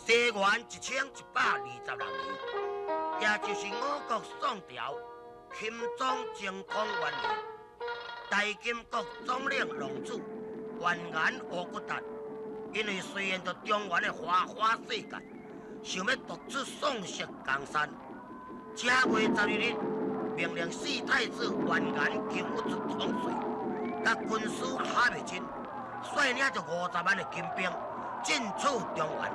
西元1126年，也就是我国宋朝钦宗靖康元年，大金国总领龙主完颜乌骨达，因为随缘著中原的花花世界，想欲夺取宋室江山。正月12日，命令四太子完颜金兀术统帅，佮军师哈密真率领著50万的金兵进取中原。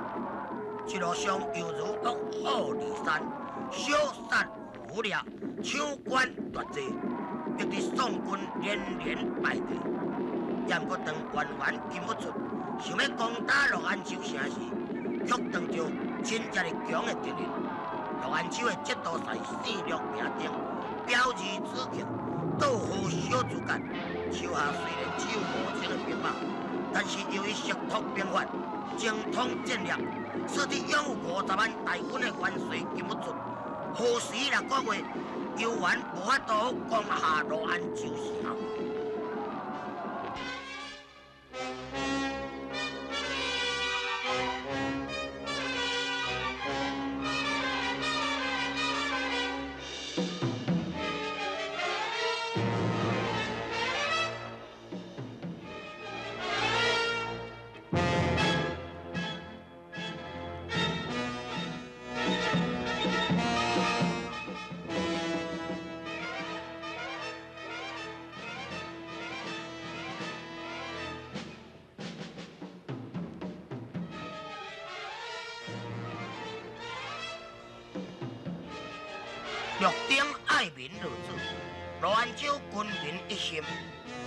一路上犹如落虎离山，烧杀掳掠，抢官夺财，逼得宋军连连败退。也毋过当完颜金兀术想欲攻打乐安州城时，却碰著真遮尔强的敌人。乐安州的节度使姓陆名登，表字子敬，倒号小诸葛，手下虽然只有5000个兵马，但是由于熟读兵法，精通战略，所以拥有50万大军的元帅金兀术，耗时6个月，犹原无法度攻下乐安州城。陆顶爱民如子，乐安州军民一心，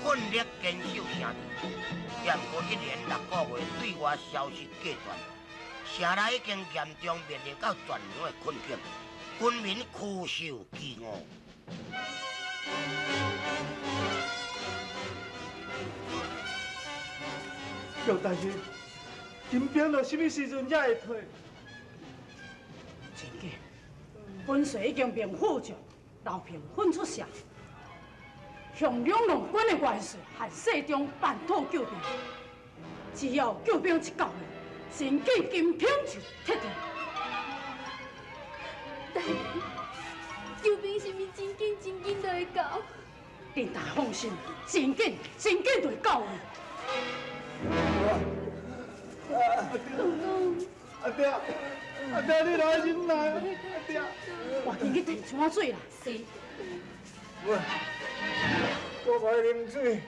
奋力坚守城池。也毋过一连6个月对外消息隔断，城内已经严重面临到断粮的困境，军民苦受饥饿。陆大人，金兵到啥物时阵才会退？真紧。本帅已经命副将刘平分出城，向两路军的元帅韩世忠办妥救兵。只要救兵一到位，真紧金兵就撤退。大人，救兵是毋是真紧真紧就会到？恁大放心，真紧真紧就会到位。公公，阿爹。阿爹，你来忍耐，阿爹。我紧去提一碗水来。是。我无爱啉水，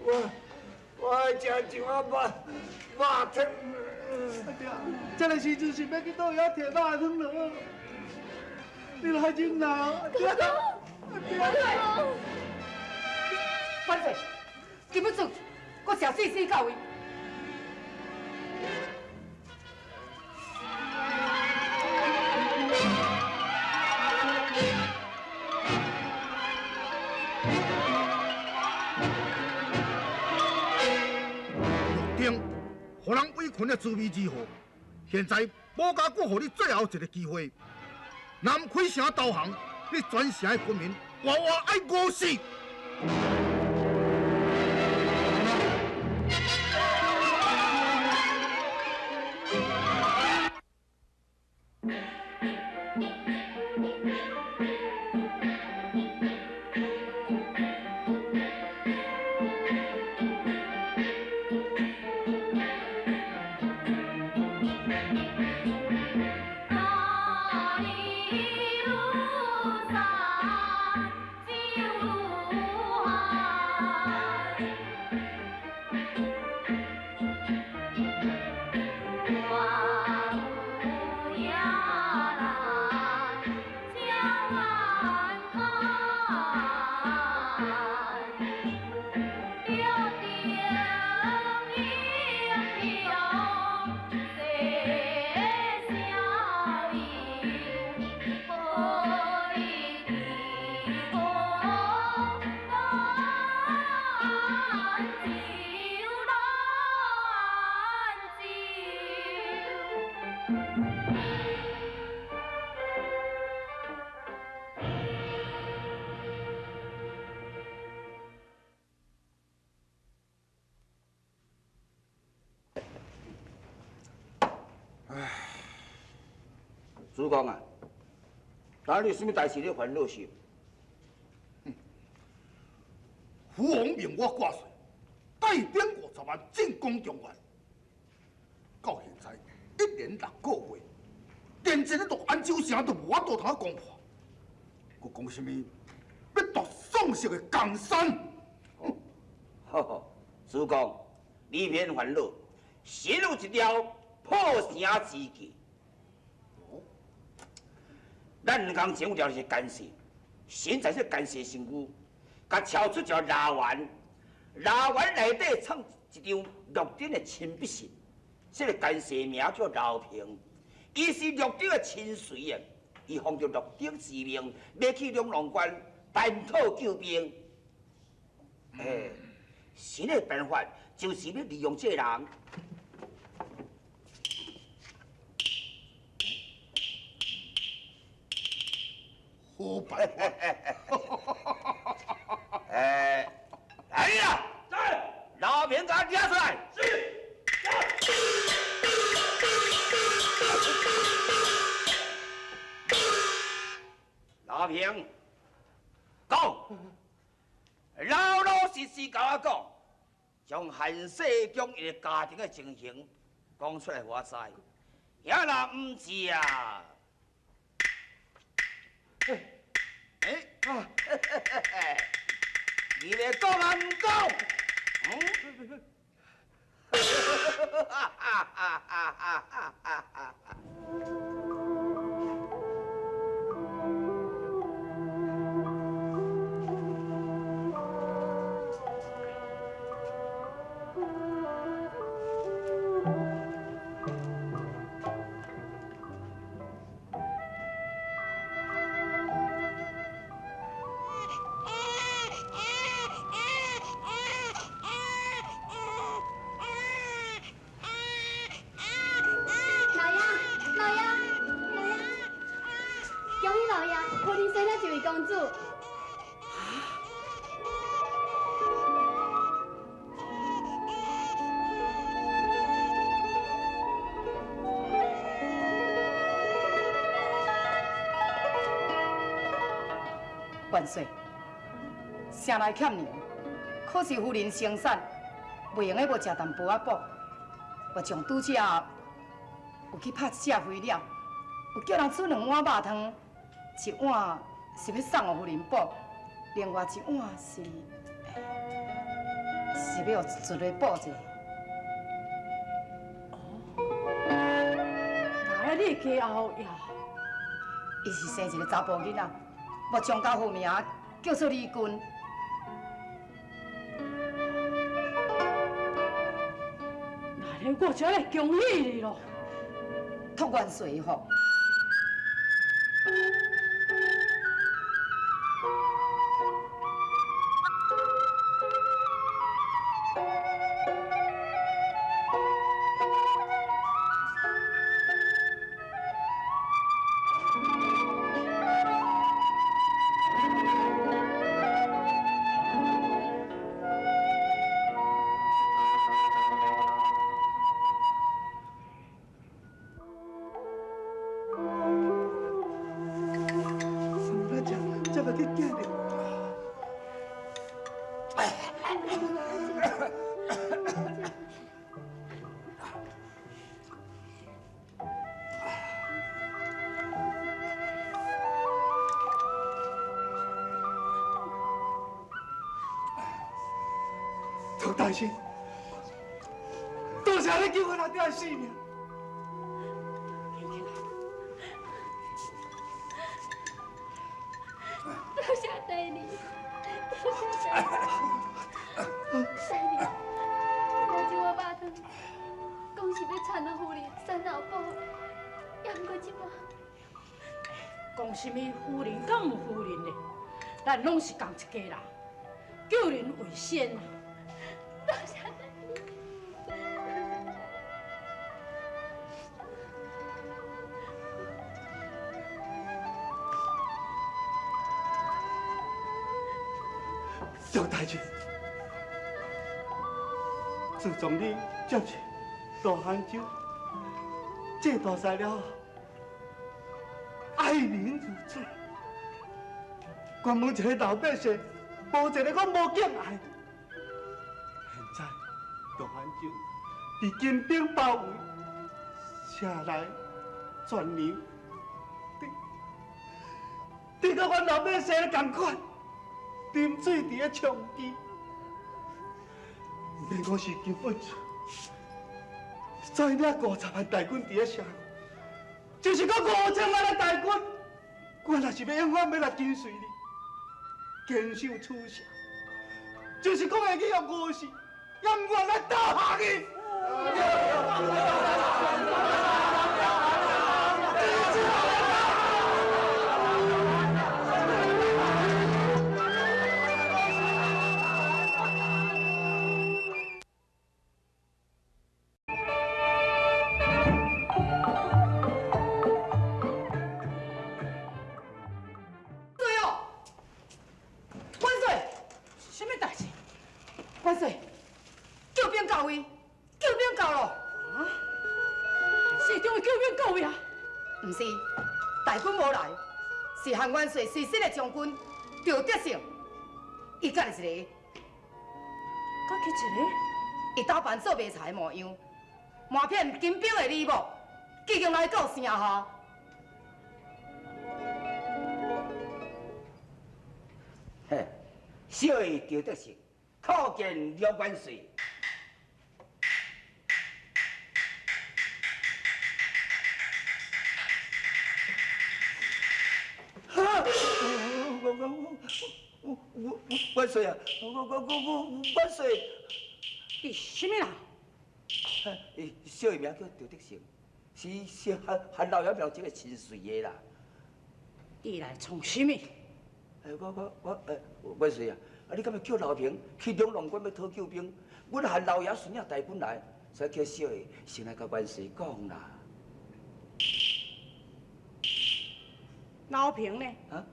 我爱食一碗肉肉汤。阿爹，这个时阵是欲去佗位提肉汤了？你来忍耐，阿爹。阿爹。万岁，金兀术，阁食水死到位。予人围困的滋味如何？现在保家阁予你最后一个机会，南开城投降，你全城的军民活活爱饿死！大里庐山九如海。主公啊，那你有啥物代志咧烦恼是？父王命我挂帅，带兵50万进攻中原。到现在1年6个月，连一个陆安州城都无法度通攻破，阁讲啥物欲夺宋氏的江山？好好，主公，你免烦恼，臣有一条破城之计。咱两工前有条是奸细，臣在这奸细身躯，共敲出一条蜡丸，蜡丸内底藏一张陆顶的亲笔信。这个奸细名叫刘平，伊是陆顶的亲随啊，伊奉着陆顶之命，欲去龙龙关办妥救兵。哎，新的办法就是欲利用这个人。好办法！哎，来呀！在。老平给我抓出来。是。老平，讲，老老实实共我讲，将韩世忠伊个家庭的情形讲出来，予我知。遐若毋是啊？哎，你咧讲啊？毋讲？嗯？公主。万岁，城内欠粮，可是夫人生产，袂用得无食淡薄仔补。我将拄才有去拍一只飞鸟，有叫人煮2碗肉汤，一碗是欲送予夫人补，另外一碗是欲予一个补者。哦，那你家后呀？伊是生一个查埔囡仔。木匠家号名叫做李军。那我就来恭喜你咯，托元帅福。大师，多谢你救我阿爹的性命。多谢大人，多谢大人。大人，我这碗肉汤，讲是欲传予夫人善后补，也毋过这马。讲啥物夫人敢有夫人咧？咱拢是仝一家人，救人为先啊！多谢大人。张大人，自从你接受大汉州，这大细了后，爱民如子，关门一个老百姓，无一个讲无敬爱。现在大安州被金兵包围，城内全粮，你佮阮老百姓仝款，沉水伫咧长期。毋免讲是金本率领50万大军伫咧城，就是讲5000万的大军，我若是欲永远欲来跟随你，坚守此城，就是讲会去用五世，也毋愿来投降伊。是韩元帅随身的将军赵德胜，伊家己一个，家己一个，伊打扮做卖菜的模样，瞒骗金兵的礼物，已经来到城下。嘿，小弟赵德胜，叩见刘元帅。我万岁啊！我万岁！你什么人？小的名叫赵德成，是韩老爷庙这个亲随的啦。你来创什么？我万岁啊！啊，你敢会叫老平去两龙关欲讨救兵？阮韩老爷顺领大军来，所以叫小的先来共万岁讲啦。老平呢？啊？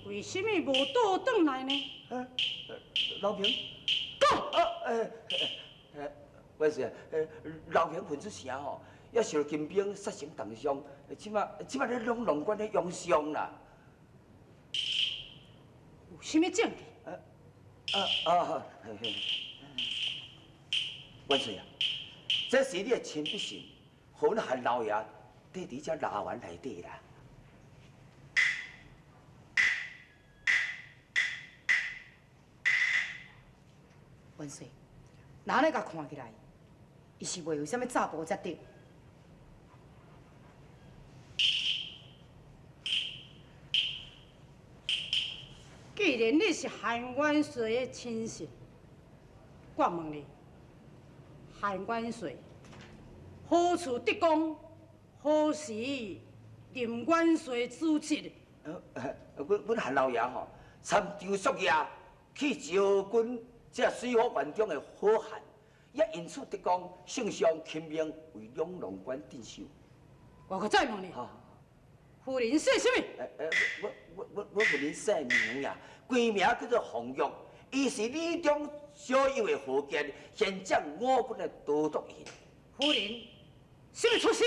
为什么无倒转来呢？啊，老平，讲。万岁啊！老平混出城吼，也受金兵杀成重伤，这马咧两龙关咧养伤啦。有啥物证据？万岁啊！这是你的亲笔信，予阮韩老爷缀伫这蜡丸内底啦。元帅，若按呢共看起来，伊是袂有啥物诈卜才对。既然你是韩元帅的亲信，我问你，韩元帅何处得功？何时任元帅主职？阮韩老爷吼，参张夙夜去招军。这水浒传中的好汉，也因此得功，圣上钦命为两龙关镇守。我阁再问你，夫人姓什么？我夫人姓杨呀，规名叫做洪玉，伊是李中小友的豪杰，现掌五军的都督印。夫人，什么出身？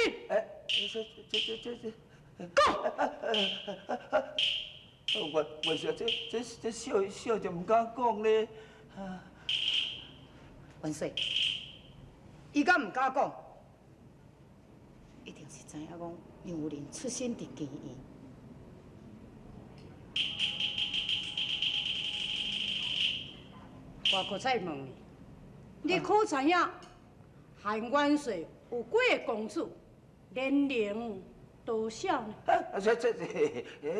这，讲。元帅，这小就毋敢讲咧。元帅，伊敢毋敢讲？一定是知影讲杨夫人出身伫妓院。我阁再问你，你可知影韩元帅有几个公子，年龄多少呢？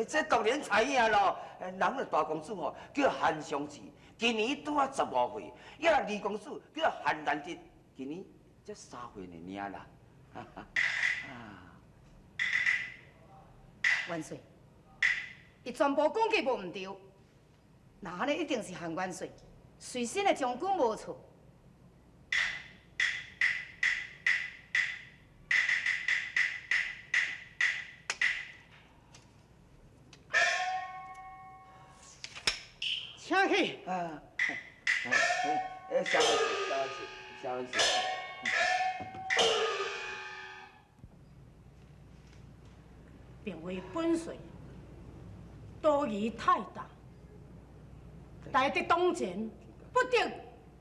这当然知影咯。人的大公子吼叫韩尚志。今年拄仔15岁，抑二公子叫韩兰德，今年才3岁尔啦。元帅，伊全部讲计无毋对，那按呢一定是韩元帅随身的将军无错。请去。谢谢谢谢。并非本帅多疑太大，大敌当前，不得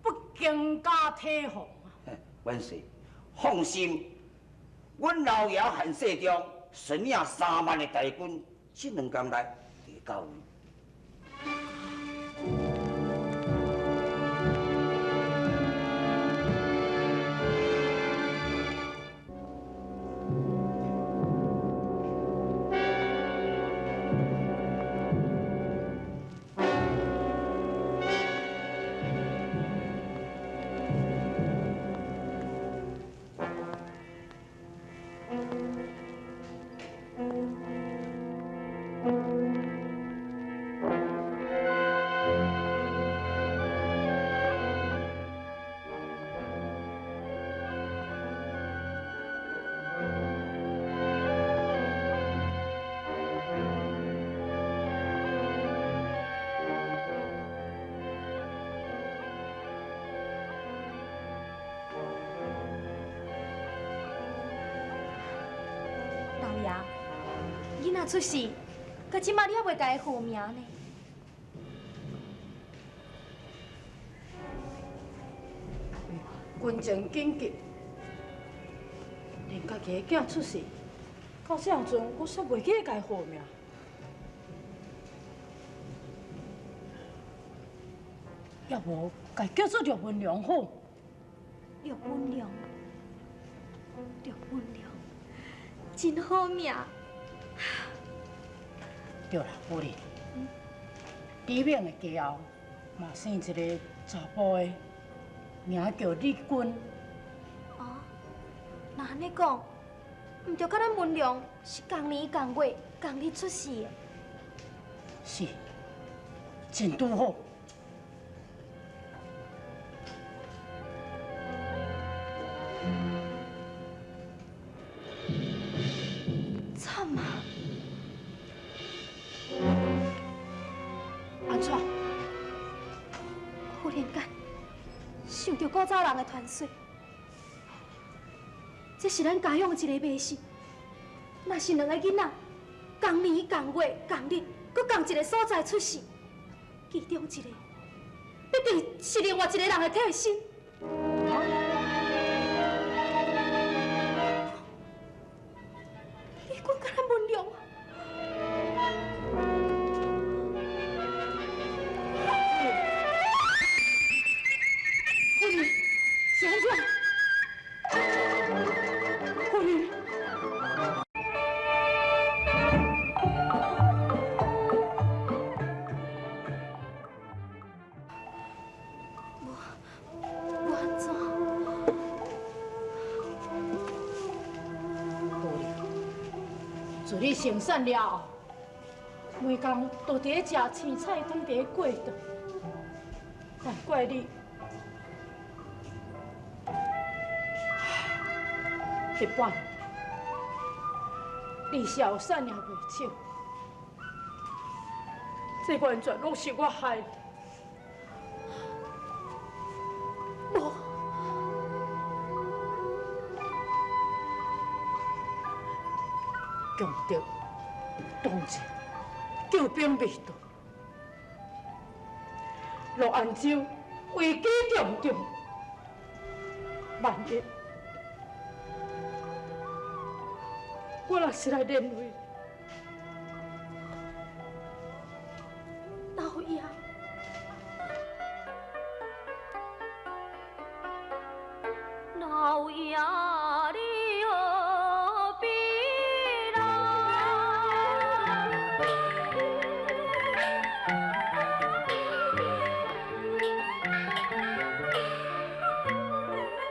不更加提防啊！元帅，放心，阮老爷韩世忠率领3万的大军，这两天内就会到位。囡仔出世，到这马你犹未共伊号名呢。军情紧急，连家己的囝出世，到这阵我煞袂记得共伊号名。要无，共伊叫做陆文龙好。陆文龙，陆文龙，真好名。对啦，夫人，李敏的家后嘛生一个查埔的，名叫李军。哦，若按呢讲，毋就佮咱文龙是仝年仝月仝日出世的？是，真拄好。惨啊！按怎？忽然间想著古早人的传说，这是咱家乡一个迷信。若是两个囡仔仝年仝月仝日，阁仝一个所在出世，其中一个必定是另外一个人的替身。李军佮咱文龙。夫人，是按怎？夫人。无按怎？夫人，自你生产了后，每工都伫咧食青菜汤，伫咧过顿，难怪你。一般，你孝善也袂少，这完全拢是我害的。无，强德当前，救兵未到，陆安州危机重重，万一我若是来连累老爷，老爷，你何必来？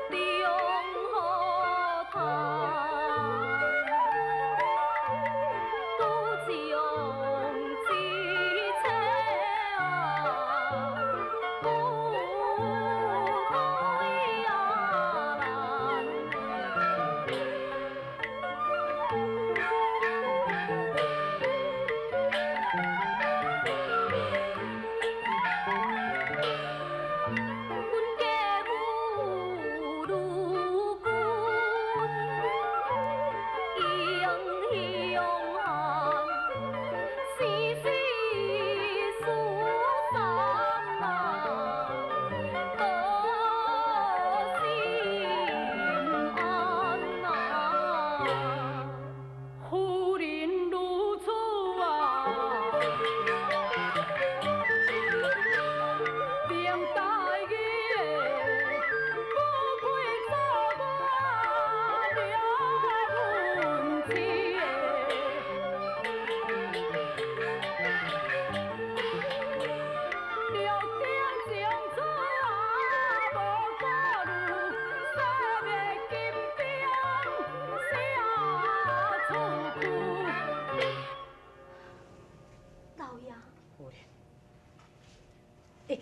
中好头，拄将之策啊，不可啊难。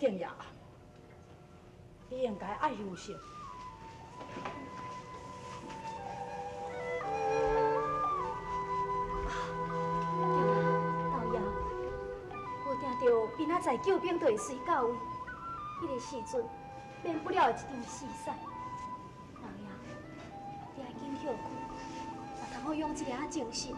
经夜暗，你应该爱休息。对啦，老爷，无定著明仔载救兵就会随到位，彼个时阵免不了会一场死战。老爷，你爱紧歇睏，也通好养一点仔精神。